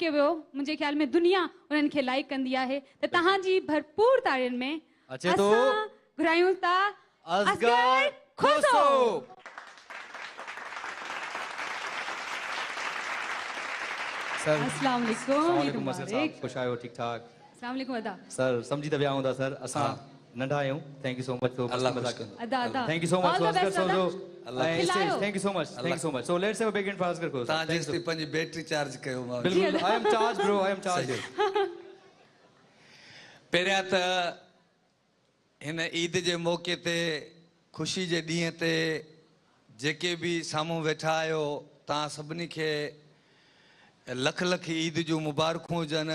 ويو منهنجي خيال ۾ دنيا انهن کي لائيڪ ڪندي آهي ته توهان جي ڀرپور تاڙين ۾ اچي ٿو اسان گهرايون ٿا اصغر کوسو. سر السلام عليڪم السلام عيد عليڪم اصغر صاحب مبارڪ. خوش آهيو ٺيڪ ٺاڪ؟ السلام عليڪم ادا. سر سمجهي ته ويا هوندا سر اسان ننڍا آهيون thank you so much الله مستي خوش مذاق ڪندو. ادا ادا thank you so much all the Asghar best ادا. سوزو الله ۽ کلايو. Stage thank you so much thank you so much so let's have a big hand for Asghar Khoso توهان thank you جيستائين پنهنجي بيٽري چارج ڪيو مان جي بلڪل ادا. I am charge bro I am charge. پهريان ته هن عيد جي موقعي تي خوشي جي ڏينهن تي جيڪي به سامهون ويٺا آهيو توهان سڀني کي لک لک عيد جون مبارڪون هجن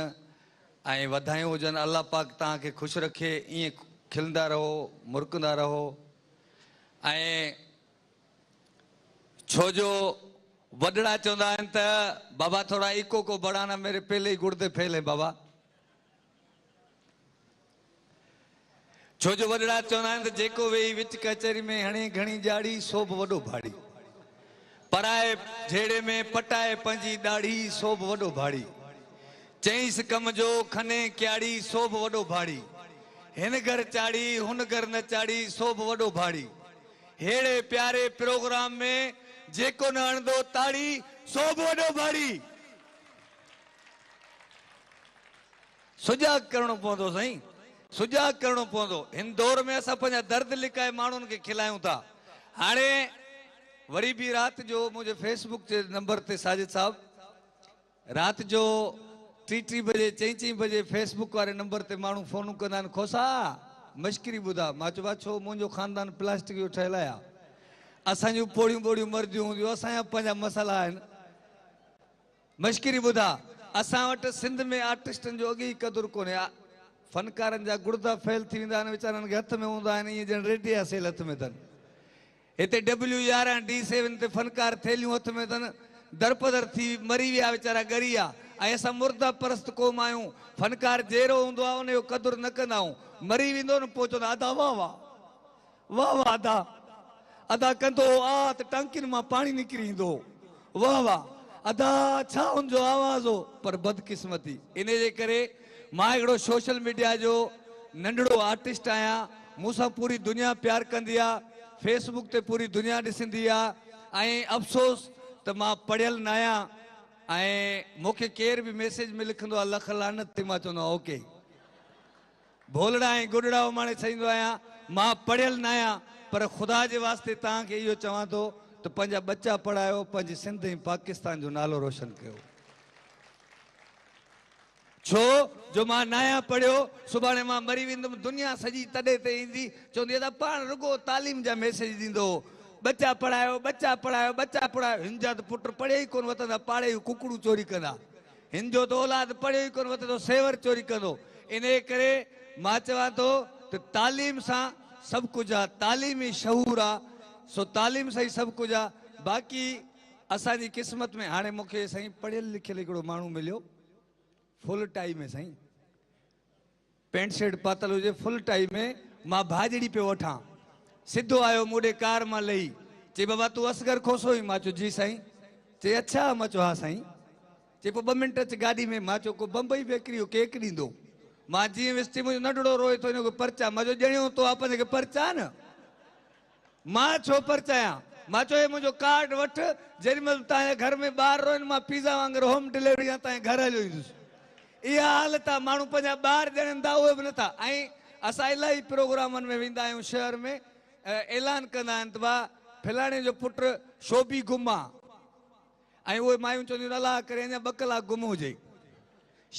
۽ واڌايون هجن. الله پاڪ توهان کي خوش رکي، ائين کلندا رهو، مرڪندا رهو. ۽ ڇو جو وڏڙا چوندا آهن ته بابا ٿورا ايڪو ڪو بڙانا ميري پهلي ئي گڙدي ڦيل هين بابا. ڇو جو وڏڙا چوندا آهن ته جيڪو ويهي وچ ڪچهري ۾ هڻي گهڻي ڄاڙي سو به وڏو ڀاڙي. پرائي جهيڙي ۾ پٽائي پنهنجي ڏاڙهي سو به وڏو ڀاڙي. چئينس ڪم جو کني ڪياڙي سو به وڏو ڀاڙي. هن گهر چاڙهي هن گهر نه چاڙهي سو به وڏو ڀاڙي. ههڙي پياري پروگرام ۾ جيڪو نه هڻندو تاڙي سو به وڏو ڀاڙي. سجاڳ ڪرڻو پوندو سائين سجاڳ ڪرڻو پوندو. هن دور ۾ اسان پنهنجا درد لڪائي ماڻهن کي کلايون ٿا. هاڻي وري به رات جو منهنجي فيس بڪ جي نمبر تي ساجد صاحب رات جو ٽي ٽي بجي چئين چئين بجي فيس بڪ واري نمبر تي ماڻهو فونون ڪندا آهن کوسا مشڪري ٻڌا. مان چيو ڇو منهنجو خاندان پلاسٽڪ جو ٺهيل آهي اسان جون پوڙهيون ٻوڙهيون مرضيون هونديون اسان جا پنهنجا مسئلا آهن. مشڪري ٻڌا. اسان وٽ سنڌ ۾ آرٽسٽن جو اڳي ئي قدر ڪونهي. فنڪارن جا گڙدا فيل ٿي ويندا آهن ويچارن کي هٿ ۾ هوندا آهن ائين ڄڻ ريڊيا سيل هٿ ۾ اٿن. هتي ڊبليو 11 ڊي سيون تي فنڪار ٿيلهيون هٿ ۾ اٿن درپدر ٿي مري ويا ويچارا ڳري ويا ۽ اسان مرده پرست قوم آهيون. فنڪار جيئرو هوندو آهي ان جو قدر نه ڪندا آهيون. مري ويندو نه پوء چوندا ادا واه واه واه واه ادا ادا ڪندو هو آ ته ٽانڪين مان پاڻي نڪري ايندو هو واه واه ادا ڇا هن جو آواز هو. پر بدقسمتي انهي جي ڪري مان هڪڙو سوشل ميڊيا جو ننڍڙو آرٽسٽ آهيان مون سان پوري دنيا پيار ڪندي آ فيس بڪ تي پوري دنيا ڏسندي آ ۽ افسوس ته مان پڙهيل ناهيان ۽ مون کي ڪير به ميسيج ۾ لکندو آ لک لعنت تي مان چوندو آهيان اوڪي. ڀولڙا ۽ گڏڙا اماڻي ڇڏيندو آهيان. مان پڙهيل ناهيان پر خدا جي واسطي توهان کي اهو چوان ٿو ته پنهنجا ٻچا پڙهايو، پنهنجي سنڌ ۽ پاڪستان جو نالو روشن ڪيو. ڇو جو مان ناهيان پڙهيو، سڀاڻي مان مري ويندم، دنيا سڄي تڏي تي ايندي، چوندي ادا پاڻ رڳو تعليم جا ميسيج ڏيندو هو، ٻچا پڙهايو، ٻچا پڙهايو، ٻچا پڙهايو، هن جا ته پٽ پڙهيا ئي ڪونه وتندا، پاڙي جون ڪڪڙون چوري ڪندا. هن جو ته اولاد پڙهيو ئي ڪونه وتندو سيور چوري ڪندو. انهيء ڪري مان چوان ٿو ته تعليم سان سڀ ڪجهه آ، تعليم ئي شعور آ، سو تعليم سان ئي سڀ ڪجهه آ. باقي اسان جي قسمت ۾ هاڻي مون کي سائين پڙهيل لکيل هڪڙو ماڻهو مليو فل ٽائي ۾ سائين پينٽ شرٽ پاتل هجي فل ٽائي ۾ مان ڀاڄڙي پيو وٺان سڌو آيو مون ڏي ڪار مان لهي چي بابا تون اصغر کوسو آهين مان چيو جي سائين چي اڇا مان چيو ها سائين چي پوء 2 منٽ اچ گاڏي ۾ مان چيو ڪو بمبئي بيڪري جو ڪيڪ ڏيندو مان جيئن ويس چي منهنجو ننڍڙو روئي ٿو هن کي پرچا مان چيو ڄڻيو تو آ پنهنجي کي پرچا نه مان ڇو پرچايان مان چيو هي منهنجو ڪارڊ وٺ جيڏي مهل توهان جي گهر ۾ ٻار روئن مان پيزا وانگر هوم ڊليوري يا توهان جي گهر هليو ايندس اها حالت آ ماڻهو پنهنجا ٻار ڄڻن ٿا اهي به نٿا ۽ اسان الاهي پروگرامن ۾ ويندا آهيون شهر ۾ اعلان ڪندا آهن ته ڀا فلاڻي جو پٽ شوبي گم آ ۽ اهي مايون چونديون آهن الله ڪري اڃا 2 ڪلاڪ گم هجي.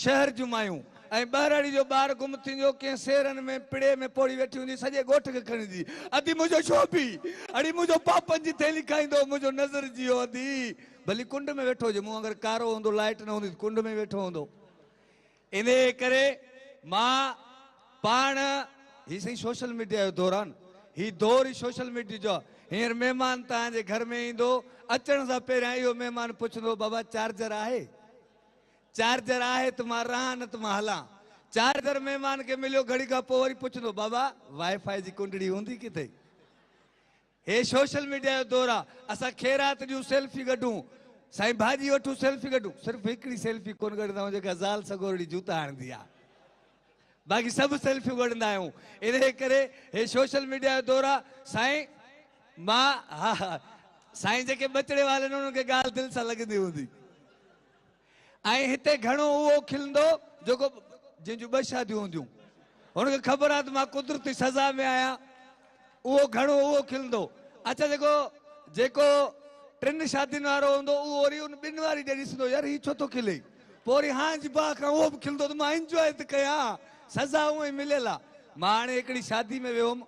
شهر جون مايون ۽ ٻهراڙي جو ٻار گم ٿيندو ڪنهن سيرن ۾ پڙي ۾ پوڙهي ويٺي هوندي سڄي ڳوٺ کي کڻي ايندي ادي منهنجو شوبي اڙي منهنجو پاپن جي ٿيلهي کائيندو منهنجو نظر جيو ادي ڀلي ڪنڊ ۾ ويٺو هجي مون وانگر ڪارو هوندو لائٽ نه هوندي ته ڪنڊ ۾ ويٺو هوندو. انهيء ڪري مان پاڻ هي سائين سوشل ميڊيا جو دور آ نه هي دور ئي سوشل ميڊيا جو آ هينئر مهمان توهان جي گهر ۾ ايندو اچڻ سان پهريان اهو مهمان پڇندو بابا چارجر آهي چارجر آهي ته مان رهان نه ته مان هلان چارجر مهمان کي مليو گهڙي کان پوء وري پڇندو بابا وائي فائي جي ڪنڊڙي هوندي ڪٿي هي سوشل ميڊيا جو دور آ اسان خيرات جون سيلفي ڪڍون سائين ڀاڄي وٺون سيلفي ڪڍون. صرف هڪڙي سيلفي ڪونه ڪڍندا آهيون جيڪا زال سڳورڙي جوتا هڻندي آهي. باقي سڀ سيلفيون ڪڍندا آهيون. انهيء ڪري هي سوشل ميڊيا جو دور آهي. سائين مان ها سائين جيڪي ٻچڙي وارا آهن انهن کي ڳالهه دل سان لڳندي هوندي. ۽ هتي گهڻو اهو کلندو جيڪو جنهن جون ٻه شاديون هونديون. هن کي خبر آهي ته مان قدرتي سزا ۾ آهيان. اهو گهڻو اهو کلندو. اڇا جيڪو جيڪو ٽن شادين وارو هوندو اهو وري ان ٻن واري ڏي ڏسندو يار هي ڇو ٿو کلي. پوء وري هان جي باهه کان اهو به کلندو ته مان انجواء ته ڪيان. سزا اونئن ئي مليل آهي. مان هاڻي هڪڙي شادي ۾ ويو هوم.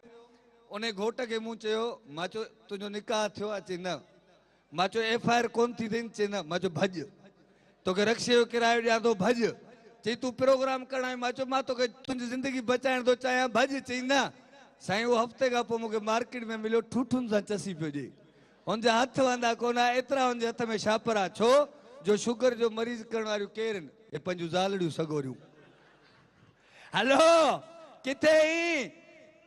انهي گهوٽ کي مون چيو مان چيو تنهنجو نڪاح ٿيو آهي؟ چي نه. مان چيو ايف I R ڪونه ٿي اٿئي؟ چي نه. مان چيو ڀڄ. توکي رڪشي جو ڪرايو ڏيان ٿو ڀڄ. چئي تون پروگرام ڪرڻ آيو. مان چيو مان توکي تنهنجي زندگي بچائڻ ٿو چاهيان ڀڄ. چئي نه. سائين اهو هفتي کان پوء مون کي مارڪيٽ ۾ مليو ٺوٺن سان چسي پيو ڏئي. هن جا هٿ واندا ڪونه ها ايترا هن جي هٿ ۾ شاپر ها. ڇو جو شگر جو مريض ڪرڻ واريون ڪير آهن؟ هي پنهنجون زالڙيون سڳوريون. هلو! ڪٿي اين؟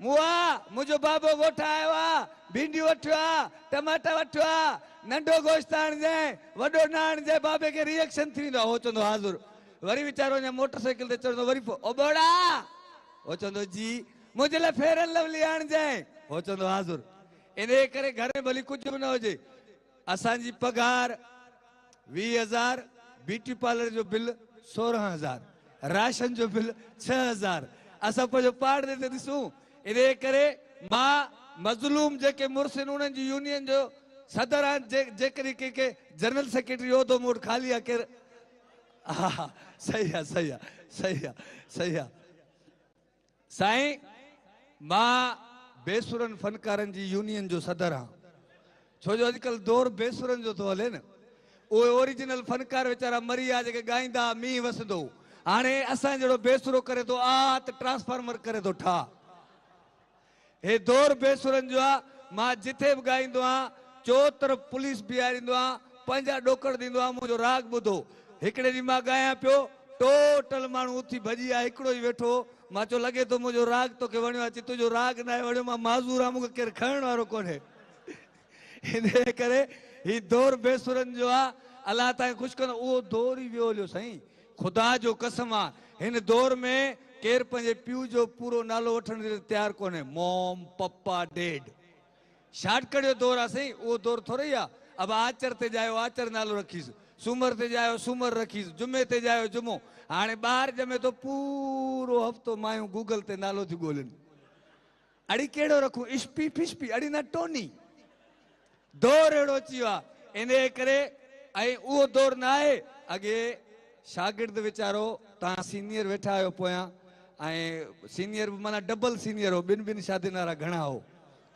مئا! منهنجو بابو ڳوٺ آيو آ، ڀينڊيون وٺيو آ، ٽماٽا وٺيو آ، ننڍو گوشت آڻجانء، وڏو نه آڻجانء، بابي کي ري ايڪشن ٿي ويندو آ، هو چوندو حاضر. وري ويچارو اڃا موٽر سائيڪل تي چڙهندو وري او ٻوڙا! هو چوندو جي، منهنجي لاء فيئر اينڊ لولي آڻجانء، هو چوندو حاضر. انهيء ڪري گهر ۾ ڀلي ڪجهه به نه هجي، اسان جي پگهار 20 هزار، بيوٽي پارلر جو بل 16 هزار، راشن جو بل 6 هزار، اسان پنهنجو پاڻ ڏي ته ڏسون. انهيء ڪري مان مظلوم جيڪي مڙس آهن انهن جي يونين جو صدر آهيان، جيڪڏهن ڪنهن کي جنرل سيڪريٽري جو عهدو مون وٽ خالي آهي ڪير ها صحيح آهي صحيح آهي صحيح آهي صحيح آهي. سائين مان بيسرن فنڪارن جي يونين جو صدر آهان ڇو جو اڄڪلهه دور بيسرن جو ٿو هلي نه اهي اوريجنل فنڪار ويچارا مري ويا جيڪي ڳائيندا ها مينهن وسندو هو هاڻي اسان جهڙو بيسرو ڪري ٿو آ ته ٽرانسفارمر ڪري ٿو ٺا. هي دور بيسرن جو آ، مان جٿي به ڳائيندو آهيان، چوطرف پوليس بيهاريندو آهيان، پنهنجا ڏوڪڙ ڏيندو آهيان، منهنجو راڳ ٻڌو. هڪڙي ڏينهن مان ڳايان پيو، ٽوٽل ماڻهو اٿي ڀڄي آيا، هڪڙو ئي ويٺو هو، مان چيو لڳي ٿو منهنجو راڳ توکي وڻيو آ، چي تنهنجو راڳ ناهي وڻيو، مان معذور آهيان، مون کي ڪير کڻڻ وارو ڪونهي. انهيء ڪري هي دور بيسرن جو آ، الله توهان کي خوش ڪندو. اهو دور ئي ويو هليو سائين. خدا جو قسم آ هن دور ۾ ڪير پنهنجي پيء جو پورو نالو وٺڻ جي لاء تيار ڪونهي. موم، پپا، ڊيڊ. شارٽ ڪٽ جو دور آ سائين، اهو دور ٿورئي آ. ابا آچر تي ڄايو آچر نالو رکيس، سومر تي ڄايو سومر رکيس، جمعي تي ڄايو جمعو. هاڻي ٻار ڄمي ٿو پورو هفتو مايون گوگل تي نالو ٿيون ڳولين. اڙي ڪهڙو رکون اشپي فشپي اڙي نه ٽوني. دور اهڙو اچي ويو آهي انهيء ڪري ۽ اهو دور نه آهي اڳي شاگرد ويچارو توهان سينيئر ويٺا آهيو پويان ۽ سينيئر به معنيٰ ڊبل سينيئر هو ٻن ٻن شادين وارا گهڻا هو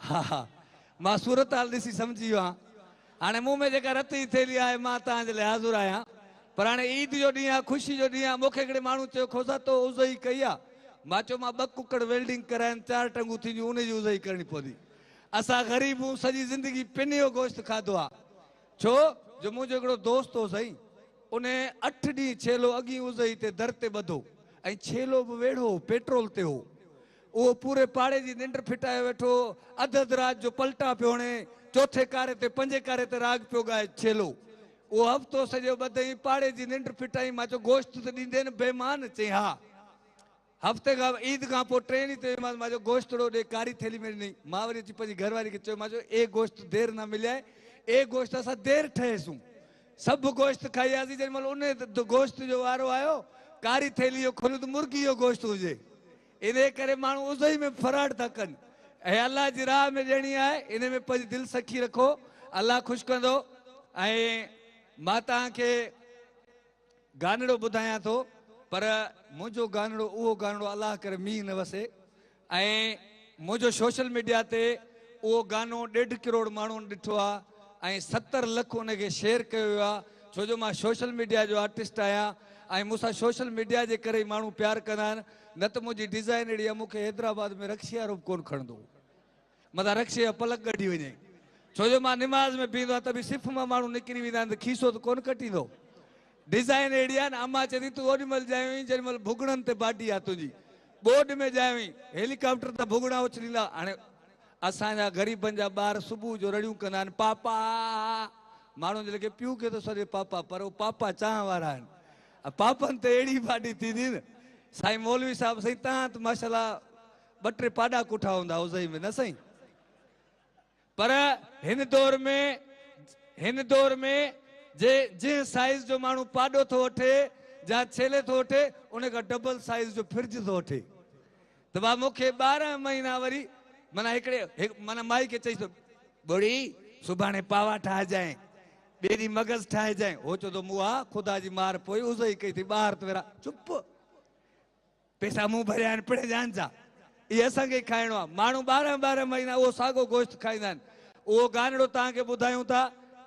ها ها مان صورتحال ڏسي سمجهي ويو آهيان هاڻي مون ۾ جيڪا رت جي ٿيلهي آهي مان توهان جي لاء حاضر آهيان پر هاڻي عيد جو ڏينهن آهي خوشي جو ڏينهن آهي مون کي هڪڙي ماڻهو چيو کوسا تو اضحي ڪئي آهي مان چيو مان ٻه ڪڪڙ ويلڊنگ ڪرايا آهن چار ٽنگون ٿينديون ان جي اضحي ڪرڻي پوندي اسان غريب هون سڄي زندگي پني جو گوشت کاڌو آ ڇو جو منهنجو هڪڙو دوست هو سائين ان اٺ ڏينهن ڇيلو اڳين اضحي تي در تي ٻڌو ۽ ڇيلو به ويڙهو هو پيٽرول تي هو اهو پوري پاڙي جي ننڊ ڦٽايو ويٺو هو اڌ اڌ رات جو پلٽا پيو هڻي چوٿين ڪاري تي پنجين ڪاري تي راڳ پيو ڳائي ڇيلو اهو هفتو سڄو ٻڌئين پاڙي جي ننڊ ڦٽائين مان چيو گوشت ته ڏيندين بيمان چئين ها هفتي کان عيد کان پوء ٽئين ڏينهن تي ويومانس، مان چيو گوشتڙو ڏي، ڪاري ٿيلهي ۾ ڏنائين. مان وري اچي پنهنجي گهر واري کي چيو، مان چيو اي گوشت دير نه مليائي، اي گوشت اسان دير ٺهيسون. سڀ گوشت کائي آياسين، جيڏي مهل انهي گوشت جو وارو آيو، ڪاري ٿيلهي جو کوليون ته مرغي جو گوشت هجي. انهي ڪري ماڻهو اضحي ۾ به فراڊ ٿا ڪن. اي الله جي راهه ۾ ڏيڻي آهي، انهي ۾ پنهنجي دل سخي رکو، الله خوش ڪندو. ۽ مان توهان کي. گانڙو ٻڌايان ٿو پر منهنجو گانڙو اهو گانڙو الله ڪري مينهن نه وسي ۽ منهنجو سوشل ميڊيا تي اهو گانو ڏيڍ ڪروڙ ماڻهن ڏٺو آهي ۽ 70 لک ان کي شيئر ڪيو ويو آهي ڇو جو مان سوشل ميڊيا جو آرٽسٽ آهيان ۽ مون سان سوشل ميڊيا جي ڪري ئي ماڻهو پيار ڪندا آهن نه ته منهنجي ڊزائين اهڙي آهي مون کي حيدرآباد ۾ رڪشي وارو به ڪونه کڻندو هو. متان رڪشي جا پلڪ ڳنڍي وڃي. ڇو جو مان نماز ۾ بيهندو آهيان ته به صف مان ماڻهو نڪري ويندا آهن ته کيسو ته ڪونه ڪٽيندو. ڊزائين اهڙي آهي نه امان چئي ٿي تون اوڏي مهل ڄايو آهين جيڏي مهل ڀڳڙن تي باڊي آهي تنهنجي. ٻوڏ ۾ ڄايو آهين. هيليڪاپٽر تان ڀڳڙا اڇليندا. هاڻي اسان جا غريبن جا ٻار صبح جو رڙيون ڪندا آهن پاپا ماڻهو جي لڳي پيءُ کي ٿو سڏي پاپا پر اهي پاپا چانهه وارا آهن. پاپن تي اهڙي باڏي ٿيندي نه. سائين مولوي صاحب سائين توهان ته ماشاءالله ٻه ٽي پاڏا ڪٺا هوندا عزئي ۾ نه سائين. پر هن دور ۾ هن دور ۾ جي جنهن سائيز جو ماڻهو پاڏو ٿو وٺي جا ڇيلي ٿو وٺي ان کان ڊبل سائيز جو فرج ٿو وٺي ته ڀا مون کي 12 مهينا وري معنيٰ هڪڙي معنيٰ مائي کي چئيس ٿو ٻڙي سڀاڻي پاوا ٺاهجانء ٻئي ڏينهن مغز ٺاهجانء هو چوندو مون آ خدا جي مار پوء عزئي ڪئي ٿي ٻاهر ته ويرا چپ پئسا مون ڀريا آهن پڻ جان جا اهي اسان کي ئي کائڻو آهي. ماڻهو 12 12 مهينا اهو ساڳو گوشت کائيندا آهن. اهو گانڙو توهان کي ٻڌايون ٿا.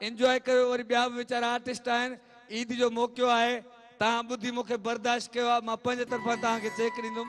انجواء ڪريو وري ٻيا به ويچارا آرٽسٽ آهن. عيد جو موقعو آهي. توهان ٻڌي مون کي برداشت ڪيو آهي. مان پنهنجي طرفان توهان کي چيڪ ڏيندم.